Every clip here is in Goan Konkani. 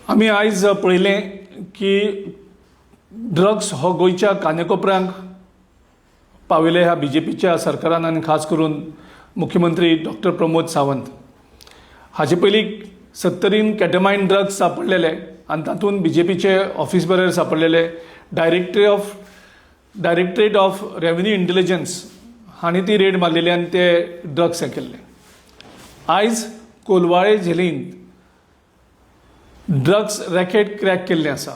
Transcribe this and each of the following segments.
आमी आयज पळयलें की ड्रग्स हो गोंयच्या कानेकोपऱ्यांक पाविल्ले ह्या बीजेपीच्या सरकारान आनी खास करून मुख्यमंत्री डॉक्टर प्रमोद सावंत. हाचे पयलीं 70 केटमायन ड्रग्स सापडलेले आनी तातूंत बीजेपीचे ऑफिस बेरर सापडलेले. Directorate of Revenue Intelligence हांणी ती रेड मारलेली आनी ते ड्रग्स हे केल्ले. आयज कोलवाळे झेलींत ड्रग्स रॅकेट क्रॅक केल्लें आसा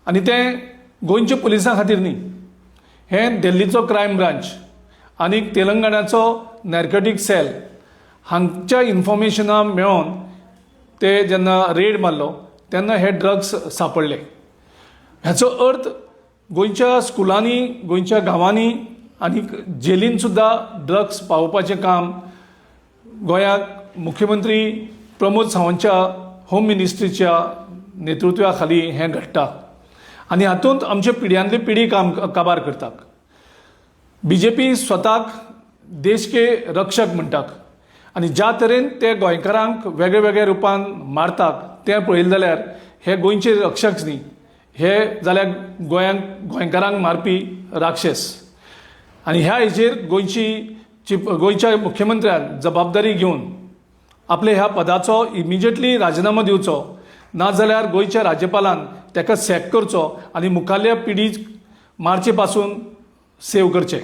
आनी तें गोंयच्या पुलिसां खातीर न्ही, हें दिल्लीचो क्रायम ब्रांच आनी तेलंगणाचो नॅर्कोटीक सेल हांच्या इन्फॉर्मेशना मेळोन ते जेन्ना रेड मारलो तेन्ना हे ड्रग्स सापडले. हाचो अर्थ गोंयच्या स्कुलांनी, गोंयच्या गांवांनी आनी जेलीन सुद्दां ड्रग्स पावोवपाचें काम गोंयाक मुख्यमंत्री प्रमोद सावंतच्या होम मिनिस्ट्रीच्या नेतृत्वा खाली हें घडटा आनी हातूंत आमचे पिढ्यांतली पिढी काम काबार करतात. बीजेपी स्वताक देश के रक्षक म्हणटात आनी ज्या तरेन ते गोंयकारांक वेगळे वेगळ्या रुपान मारतात तें पळयलें जाल्यार हे गोंयचे रक्षक न्ही, हे जाल्यार गोंयांक, गोंयकारांक मारपी राक्षस. आनी ह्या हेजेर गोंयची चिफ गोंयच्या मुख्यमंत्र्यान जबाबदारी घेवन आपले ह्या पदाचो इमिजिएटली राजिनामो दिवचो, नाजाल्यार गोंयच्या राज्यपालान ताका सॅक करचो आनी मुखारल्या पिढी मारचे पासून सेव करचें.